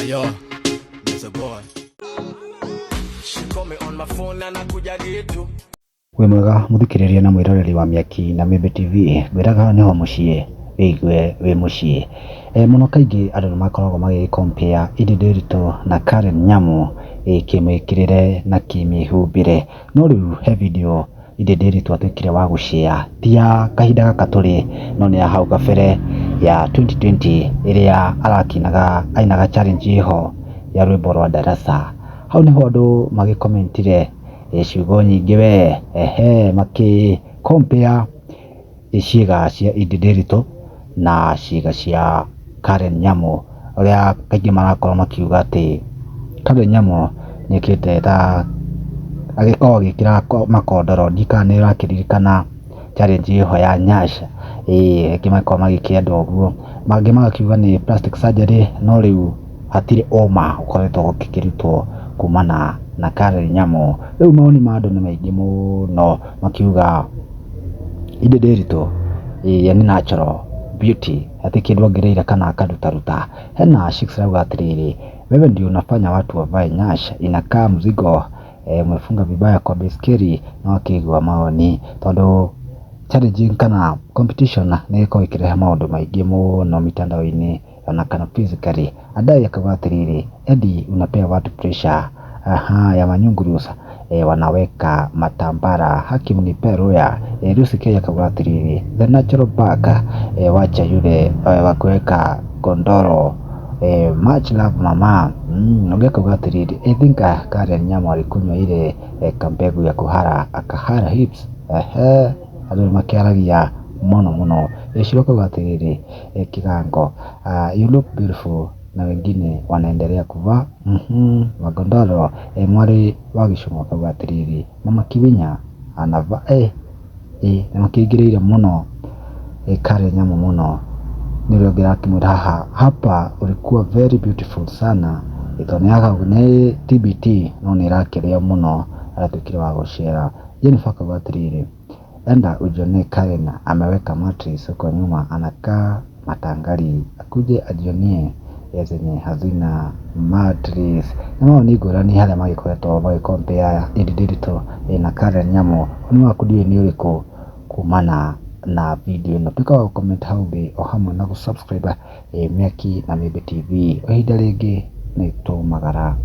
Yo, there's a boy. She call me on my phone anakuja gitu. Wĩ mwega mũthikĩrĩria na mwĩroreri wa Mĩaki na Mĩmbi TV, ngwĩraga nĩho mũciĩ wĩigue wĩ mũciĩ. Mũno kaingĩ andũ nĩ makoragwo magĩ compare Edday Nderitu na Karen Nyamu kĩmĩkĩrĩre na kĩmĩhumbĩre. No rĩu he video Edday Nderitu atuĩkire wa gũshare ti ya kahinda gaka tũrĩ no nĩ ya hau kabere ya 2020 ĩrĩa arakĩinaga ainaga challenge ĩho ya rwĩmbo rwa Darasa. Hau nĩho andũ magĩkomentire ciugo nyingĩ we ehe makĩ compare ciĩga cia Edday Nderitu na ciĩga cia Karen Nyamu, ũrĩa kaingĩ marakorwo makiuga atĩ Karen Nyamu nĩekĩte ta agĩkorwo agĩkĩra makondoro, ndiũĩ kana nĩ ũrakĩririkana challenge ĩho ya Nyash, ĩĩ angĩ magakorwo magĩkĩenda ũguo, mangĩ magakiuga nĩ plastic surgery, no rĩu hatirĩ ũma ũkoretwo ũgĩkĩrutwo kumana na Karen Nyamu. Rĩu mawoni ma andũ nĩ maingĩ mũno makiuga Edday Nderitu ye nĩ natural beauty, hatirĩ kĩndũ ongereire kana akarutaruta. Hena Chicks arauga atĩrĩrĩ, wewe ndio unafanya watu wavae nyash, inakaa mzigo, umefunga vibaya kwa baiskeli, no akĩigua maoni tondũ challenge kana competition nĩ ĩgĩkoragwo ĩkĩrehe maũndũ maingĩ mũno mitandao-inĩ ona kana physically. Adai akauga atĩrĩrĩ, Eddie unapea watu pressure aha, ya manyungurus, wanaweka matambara haki mnipe roya. Lucy K akauga atĩrĩrĩ, the natural back, wacha yule wa kuweka gondoro, much love mama. Ũngĩ akauga atĩrĩrĩ, I think Karen Nyamu alikunywa ile kambegu ya kuhara akahara hips. Ehe, andũ nĩ makĩaragia mũno mũno. Shiro akauga atĩrĩrĩ, Kigango, you look beautiful na wengine wanaendelea kuvaa magondoro. Mwarĩ wa Gĩcũng'wa akauga atĩrĩrĩ, mama Kibinya anavaa nĩ makĩingĩrĩire mũno Karen Nyamu mũno. Nĩ ũrĩa ũngĩ arakĩmwĩra haha, hapa ulikuwa very beautiful sana, tondũ nĩ TBT no nĩ ĩrakĩrĩo mũno aratuĩkire wa gũcera. Jennifer akauga atĩrĩrĩ, enda ujionee Karen ameweka mattress huko nyuma anakaa matangari, akuje ajionie zenye hazina mattress. Na mawoni ngũrani harĩa magĩkoretwo magĩ compare Edday Nderitu na Karen Nyamu. Woni waku ndiũĩ nĩ ũrĩkũ kumana na video ĩno. Tuĩka wa gũ comment hau thĩ o hamwe na gũ subscribe Mĩaki na Mĩmbi TV. O ihinda rĩngĩ nĩ tũmagara.